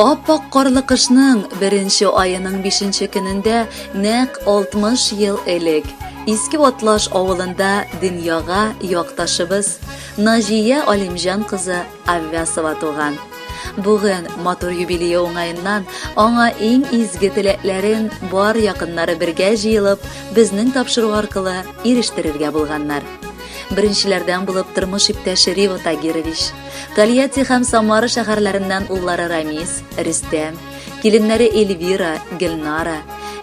Ап-ак карлы кышның беренче аеның бишенче көнендә нәкъ 60 ел элек Иске Атлаш авылында дөньяга якташыбыз Наҗия Алимҗан кызы Аввясова туган. Бүген матур юбилее уңаеннан аңа иң изге теләкләрен бар якыннары бергә җыелып, безнең тапшыру аркылы ирештерергә булганнар. Беренчеләрдән булып тормыш иптәше Риво Тагирович, Тольятти һәм Самара шәһәрләреннән уллары Рамис, Рөстәм, киленнәре Эльвира, Гөлнара,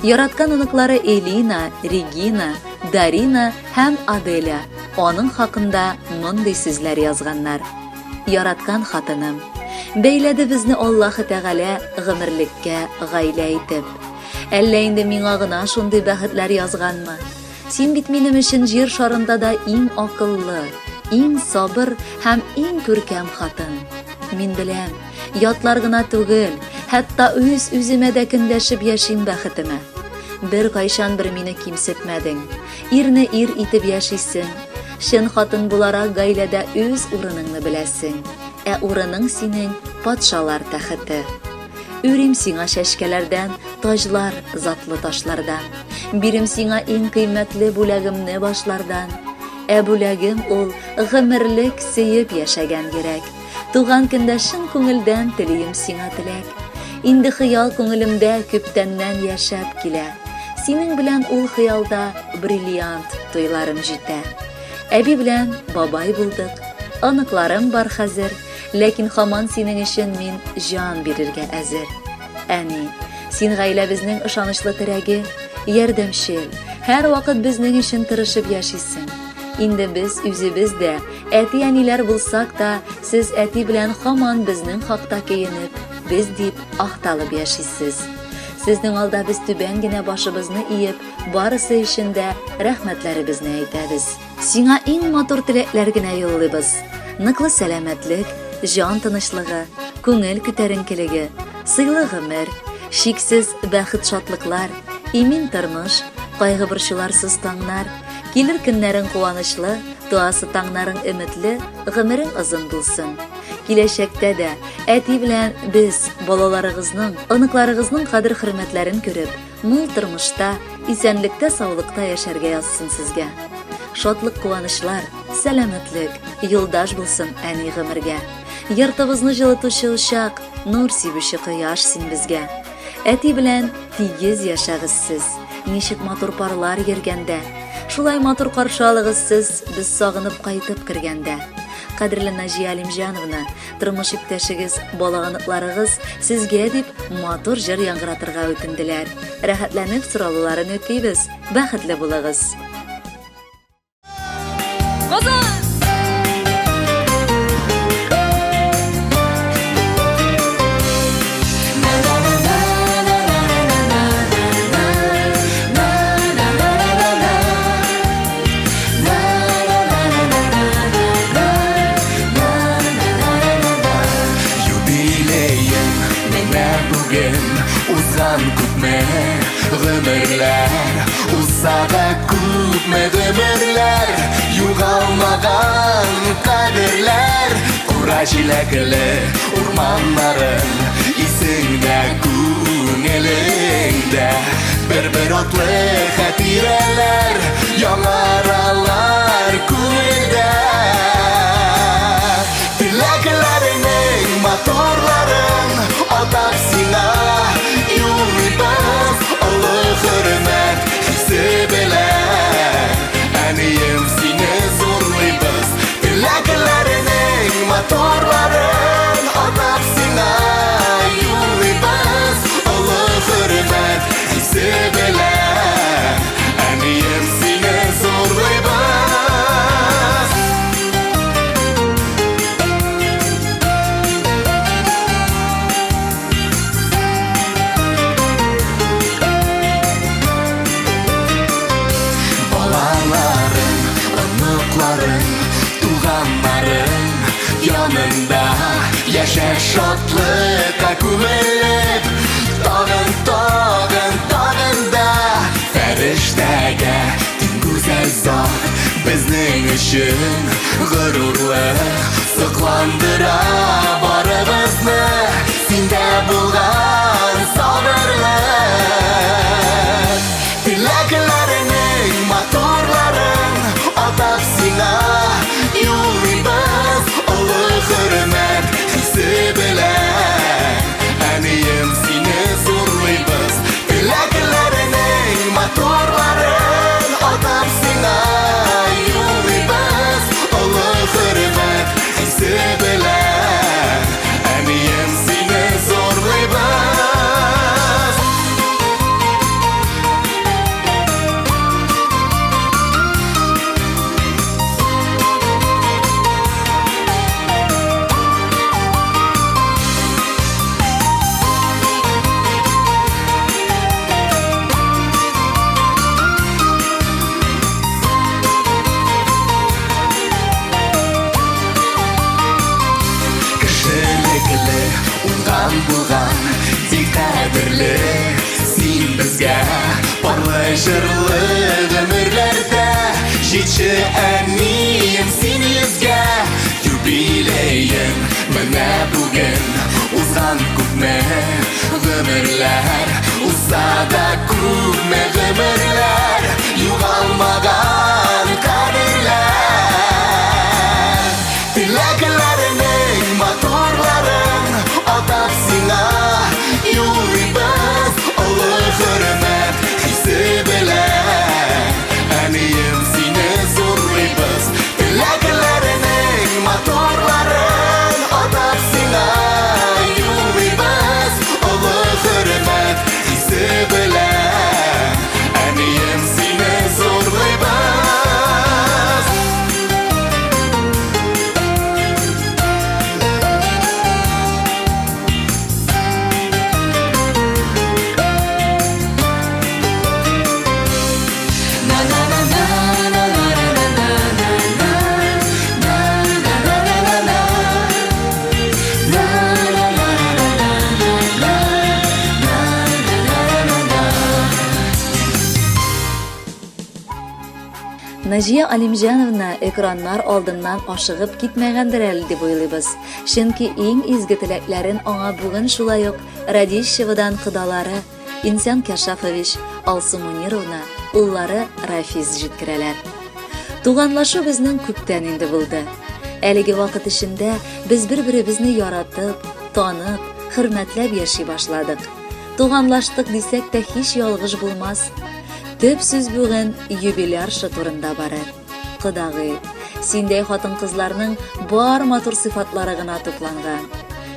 яраткан оныклары Элина, Регина, Дарина һәм Аделя аның хакында мондый сүзләр язганнар. Яраткан хатыным, бәйләде безне Аллаһы Тәгалә гомерлеккә гаилә итеп. Әллә инде миңа гына шундый бәхетләр язганмы? Син бит минем өчен җир шарында да иң акыллы, иң сабыр һәм иң күркәм хатын. Мин беләм, ятлар гына түгел, хәтта үз-үземә дә көндәшеп яшим бәхетемә. Бер кайчан бер мине кимсетмәдең. Ирне ир итеп яшисең. Чын хатын буларак гаиләдә үз урыныңны беләсең. Ә урының синең патшалар тәхете. Үрим сиңа чәчкәләрдән, таҗлар затлы ташлардан. Бирем сиңа иң кыйммәтле бүләгемне башлардан. Ә бүләгем ул гомерлек сөеп яшәгән йөрәк. Туган көндә чын күңелдән телием сиңа теләк. Инде хыял күңелемдә күптәннән яшәп килә. Синең белән ул хыялда бриллиант туйларым җитә. Әби белән бабай булдык, оныкларым бар хәзер, ләкин хаман синең өчен мин җан бирергә әзер. Әни, син гаиләбезнең ышанычлы терәге, ярдәмчел, һәрвакыт безнең өчен тырышып яшисең. Инде без үзебез дә әти-әниләр булсак та, сез әти белән хаман безнең хакта көенеп, без дип акталып яшисез. Сезнең алда без түбән генә башыбызны иеп, барысы өчен дә рәхмәтләребезне әйтәбез. Сиңа иң матур теләкләр генә юллыйбыз. Ныклы сәламәтлек, җан тынычлыгы, күңел күтәренкелеге, сыйлы гомер, чиксез бәхет-шатлыклар, имин тормыш, кайгы-борчуларсыз таңнар, килер көннәрең куанычлы, туасы таңнарың өметле, гомерең озын булсын. Киләчәктә дә әти белән без балаларыгызның, оныкларыгызның кадер-хөрмәтләрен күреп, мул тормышта, исәнлектә-саулыкта яшәргә язсын сезгә. Шатлык-куанычлар, сәламәтлек, юлдаш булсын әни гомергә. Йортыбызны җылытучы учак, нур сибүче кояш син безгә. Әти белән тигез яшәгез сез, ничек матур парлар йөргәндә. Шулай матур каршы алыгыз сез, без сагынып кайтып кергәндә. Кадерле Наҗия Алимҗановна, тормыш иптәшегез, бала-оныкларыгыз сезгә дип матур җыр яңгыратырга үтенделәр. Рәхәтләнеп соралуларын үтибез. Бәхетле булыгыз! Казан! Юбилеем менә бүген узган күпме гомерләр Узса да күпме гомерләр югалмаган кадерләр Кура җиләкле урманнарың исеңдә күңелеңдә Бер-бер атлы хатирәләр яңаралар күңелдә. Теләкләреңнең матурларын атап сиңа юллыйбыз олы хөрмәт хисе белән. Әнием, сине зурлыйбыз. Теләкләреңнең матурларын атап сиңа юллыйбыз олы хөрмәт хисе белән. Әнием, сине зурлыйбыз. Балаларың, оныкларың, туганнарың янында яшә шатлыкка күмелеп, тагын, тагын, тагын да фәрештәгә тиң гүзәл зат безнең өчен горурлык сокландыра барыбызны. Синдә булган сабырлык. Теләкләреңнең матурларын атап сиңа юллыйбыз олы хөрмәт хисе белән. Әнием, сине зурлыйбыз. Теләкләреңнең матурларын атап сиңа юллыйбыз олы хөрмәт хисе белән. Әнием, сине зурлыйбыз. Кешелекле, уңган булган, тик кадерле син безгә. Парлы җырлы гомерләрдә җитче, әнием, син йөзгә. Юбилеең менә бүген, узган күпме гомерләр, узса да күпме гомерләр, югалмаган кадерләр. Теләкләреңнең матурларын атап сиңа юллыйбыз олы хөрмәт хисе белән. Әнием, сине зурлыйбыз. Теләкләреңнең матурларын атап сиңа юллыйбыз олы хөрмәт хисе белән. Әнием, сине зурлыйбыз. Наҗия Алимҗановна экраннар алдыннан ашыгып китмәгәндер әле дип уйлыйбыз. Чөнки иң изге теләкләрен аңа бүген шулай ук Радищеводан кодалары Инсян Кашафович, Алсу Мунировна, уллары Рафис җиткерәләр. Туганлашу безнең күптән инде булды. Әлеге вакыт эчендә без бер-беребезне яратып, танып, хөрмәтләп яши башладык. Туганлаштык дисәк тә һич ялгыш булмас. Төп сүз бүген юбилярша турында барыр. Кодагый, синдәй хатын-кызларның бар матур сыйфатлары гына тупланган.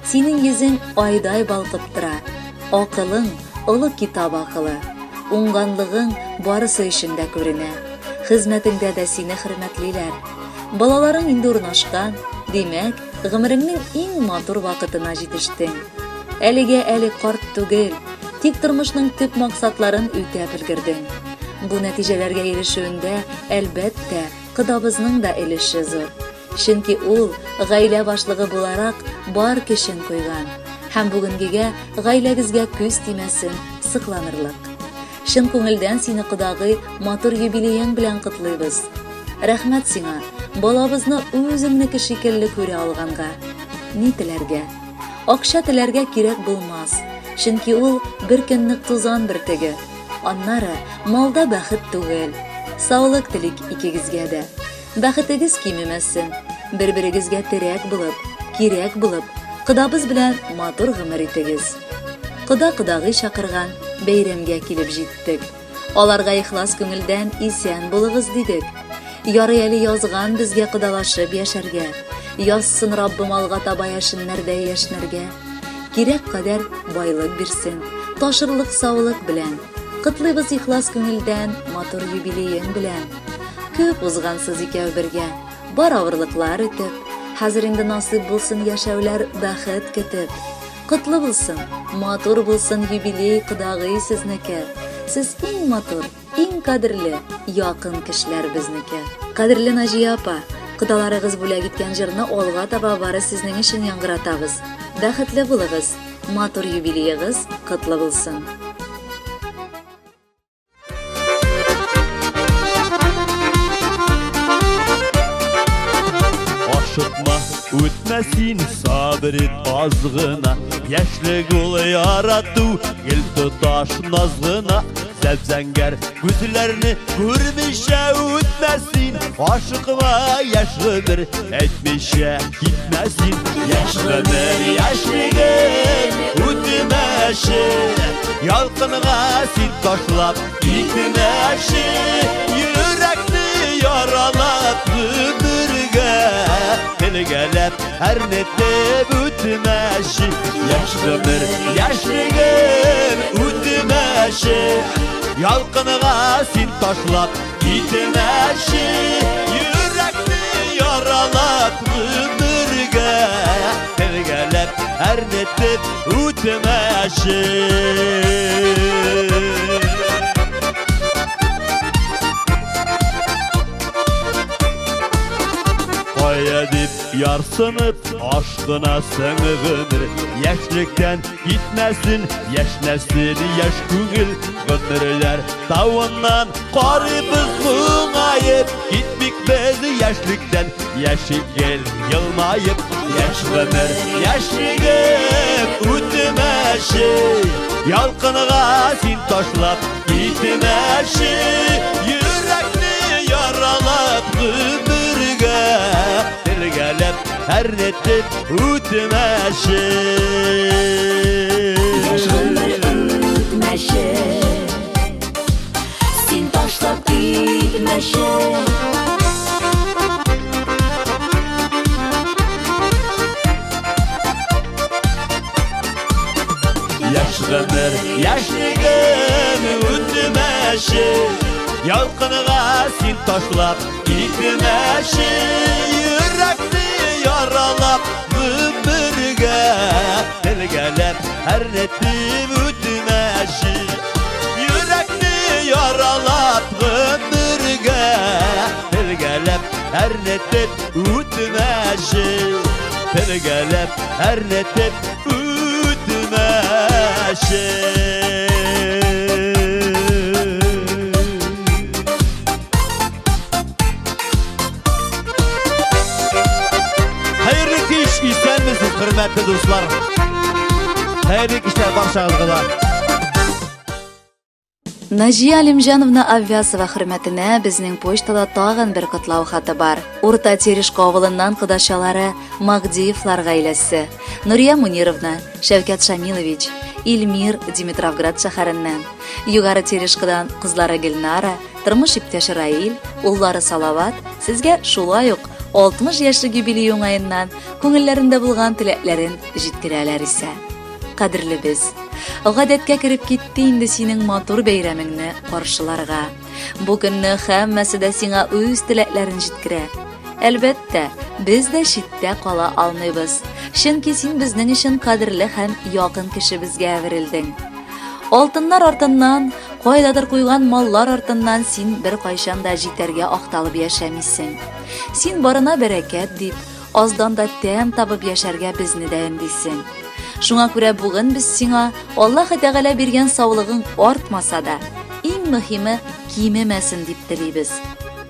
Синең йөзең айдай балкып тора. Акылың олы китап акылы. Уңганлыгың барысы өчен дә күренә. Хезмәтеңдә дә сине хөрмәтлиләр. Балаларың инде урнашкан, димәк, гомереңнең иң матур вакытына җитештең. Әлегә әле карт түгел, тик тормышның төп максатларын үтәп өлгердең. Бу нәтиҗәләргә ирешүендә, әлбәттә, кодабызның да өлеше зур. Чөнки ул, гаилә башлыгы буларак, бар көчен куйган. Һәм бүгенгегә гаиләгезгә күз тимәсен, сыкланырлык. Чын күңелдән сине, кодагый, матур юбилеең белән котлыйбыз. Рәхмәт сиңа, балабызны үзеңнеке шикелле күрә алганга. Ни теләргә? Акча теләргә кирәк булмас, чөнки ул бер көнлек тузан бөртеге. Аннары малда бәхет түгел. Саулык телик икегезгә дә. Бәхетегез кимемәсен. Бер-берегезгә терәк булып, кирәк булып, кодабыз белән матур гомер итегез. Кода-кодагый чакырган бәйрәмгә килеп җиттек. Аларга ихлас күңелдән исән булыгыз дидек. Ярый әле язган безгә кодалашып яшәргә. Язсын Раббым алга таба яшеннәрдә яшьнәргә. Кирәк кадәр байлык бирсен, ташырлык саулык белән. Котлыйбыз ихлас күңелдән матур юбилеең белән. Күп узгансыз икәү бергә, бар авырлыклар үтеп. Хәзер инде насыйп булсын яшәүләр бәхет көтеп. Котлы булсын, матур булсын юбилей кодагый сезнеке. Сез иң матур, иң кадерле, якын кешеләр безнеке. Кадерле Наҗия апа, кодаларыгыз бүләк иткән җырны алга таба бары сезнең өчен яңгыратабыз. Бәхетле булыгыз, матур юбилеегыз котлы булсын. Ашыкма, Үтмә син, сабыр ит аз гына. Яшьлек ул ярату, гел тоташ наз гына. Зәп-зәңгәр күзләрне күрмичә үтмә син. Ашыкма, яшь гомер, әйтмичә китмә син. Яшь гомер, яшьлегем, үтмәче. Ялкынга син ташлап китмәче. Йөрәкне яралап гомергә, телгәләп, әрнетеп үтмәче. Яшь гомер, яшьлегем, үтмәче. Ялкынга син ташлап китмәче. Йөрәкне яралап гомергә, телгәләп, әрнетеп үтмәче. Кая дип ярсынып, ашкынасың гомер. Яшьлектән китмәсен, яшьнәсен яшь күңел. Гомерләр тавыннан карыйбыз моңаеп. Китмик без яшьлектән, яшик гел елмаеп. Яшь гомер, яшьлегем, үтмәче. Ялкынга син ташлап китмәче. Йөрәкне яралап гомергә, телгәләп, әрнетеп үтмәче. Яшь гомер үтмәче, син ташлап китмәче. Яшь гомер, яшьлегем, үтмәче. Ялкынга син ташлап китмәче. Йөрәкне яралап гомергә, телгәләп, әрнетеп үтмәче. Йөрәкне яралап гомергә, телгәләп, әрнетеп үтмәче. Телгәләп, әрнетеп үтмәче. Хәерле кич, исәнмесез, хөрмәтле дуслар. Хәерле кичләр баршагызга да. Наҗия Алимҗановна Аввясова хөрмәтенә безнең почтада тагын бер котлау хаты бар. Урта Терешка авылыннан кодачалары Магдиевлар гаиләсе. Нурия Мунировна, Шәүкәт Шамилович, Илмир Димитровград шәһәреннән. Югары Терешкадан кызлары Гөлнара, тормыш иптәше Раил, уллары Салават сезгә шулай ук 60 яшьлек юбилей уңаеннан күңелләрендә булган теләкләрен җиткерәләр исә. Кадерлебез, гадәткә кереп китте инде синең матур бәйрәмеңне каршыларга. Бу көнне һәммәсе дә сиңа үз теләкләрен җиткерә. Әлбәттә, без дә читтә кала алмыйбыз. Чөнки син безнең өчен кадерле һәм якын кешебезгә әверелдең. Алтыннар артыннан, кайдадыр куйган маллар артыннан син беркайчан да җитәргә акталып яшәмисең. Син барына бәрәкәт дип, аздан да тәм табып яшәргә безне дә өндисең. Шуңа күрә бүген без сиңа Аллаһ Тәгалә биргән саулыгың артмаса да, иң мөһиме кимемәсен дип телибез.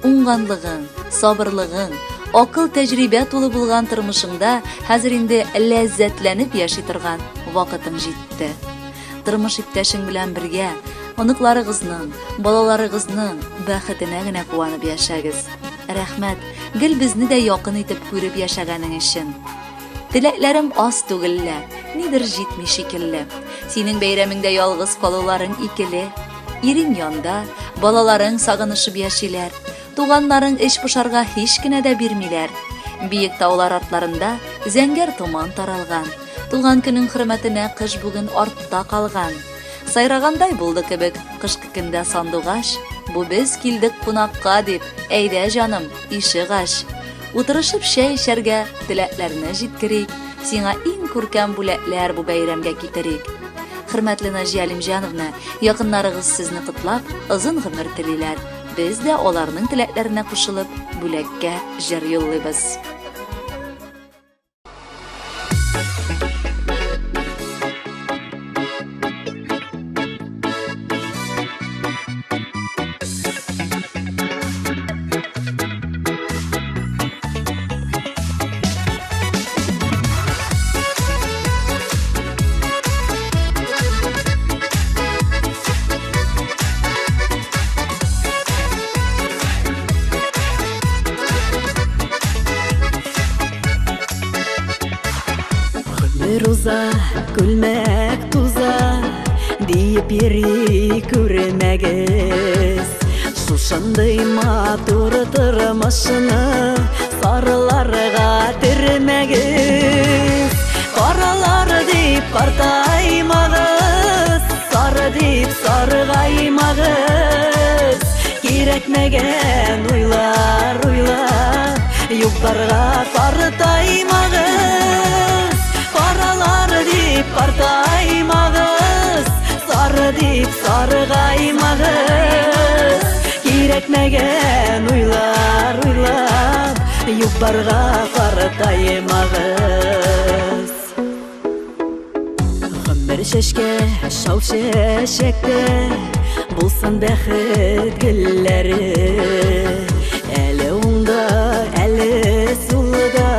Уңганлыгың, сабырлыгың, акыл тәҗрибә тулы булган тормышыңда хәзер инде ләззәтләнеп яши торган вакытың җитте. Тормыш иптәшең белән бергә оныкларыгызның, балаларыгызның бәхетенә генә куанып яшәгез. Рәхмәт, гел безне дә якын итеп күреп яшәгәнең өчен. Теләкләрем аз түгел лә, нидер җитми шикелле. Синең бәйрәмеңдә ялгыз калуларың икеле. Ирең янда, балаларың сагынышып яшиләр. Туганнарың эч пошарга һич кенә дә бирмиләр. Биек таулар артларында зәңгәр томан таралган. Туган көнең хөрмәтенә кыш бүген артта калган. Сайрагандай булды кебек кышкы көндә сандугач. Бу без килдек кунакка дип, әйдә җаным, ишек ач. Утырышып чәй эчәргә теләкләрне җиткерик, сиңа иң күркәм бүләкләр бу бәйрәмгә китерик. Хөрмәтле Наҗия Алимҗановна, якыннарыгыз сезне котлап, озын гомер телиләр. Без дә аларның теләкләренә кушылып, бүләккә җыр юллыйбыз. Гомер уза, күлмәк туза, диеп йөри күрмәгез. Шушындый матур тормышны сарыларга төрмәгез. Каралар дип картаймагыз, сары дип саргаймагыз. Кирәкмәгән уйлар уйлап, юк-барга картаймагыз. Каралар дип картаймагыз, сары дип саргаймагыз. Кирәкмәгән уйлар уйлап, юк-барга картаймагыз. Гомер чәчкә, шау чәчәктә, булсын бәхет гөлләре. Әле уңда, әле сулда,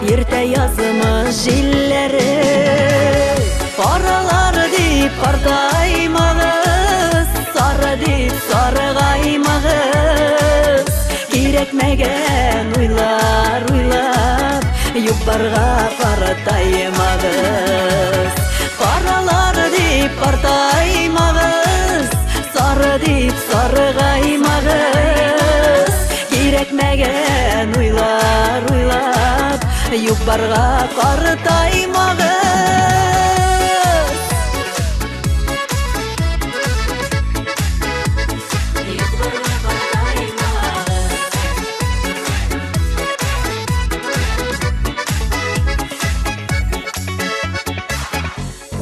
йөртә язмыш җилләре. Каралар дип картаймагыз, сары дип саргаймагыз. Кирәкмәгән уйлар уйлап, юк-барга картаймагыз. Каралар дип картаймагыз, сары дип саргаймагыз. Кирәкмәгән уйлар уйлап, юк-барга картаймагыз.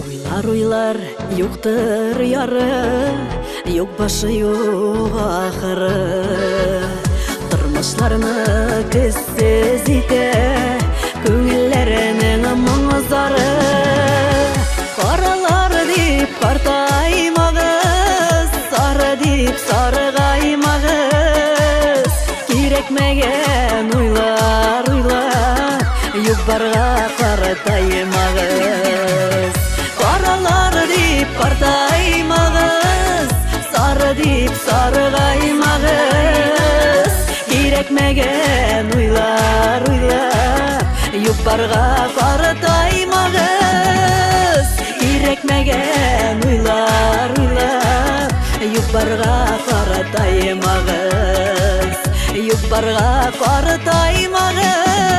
Уйлар, уйлар, юктыр яры, юк башы, юк ахыры. Тормышларны көзсез итә күңелләренең моң-зары. Каралар дип картаймагыз, сары дип саргаймагыз. Кирәкмәгән уйлар уйлап, юк-барга картаймагыз. Каралар дип картаймагыз, сары дип саргаймагыз. Кирәкмәгән уйлар уйлап, юк-барга картаймагыз. Кирәкмәгән уйлар уйлап, юк-барга картаймагыз. Юк-барга картаймагыз.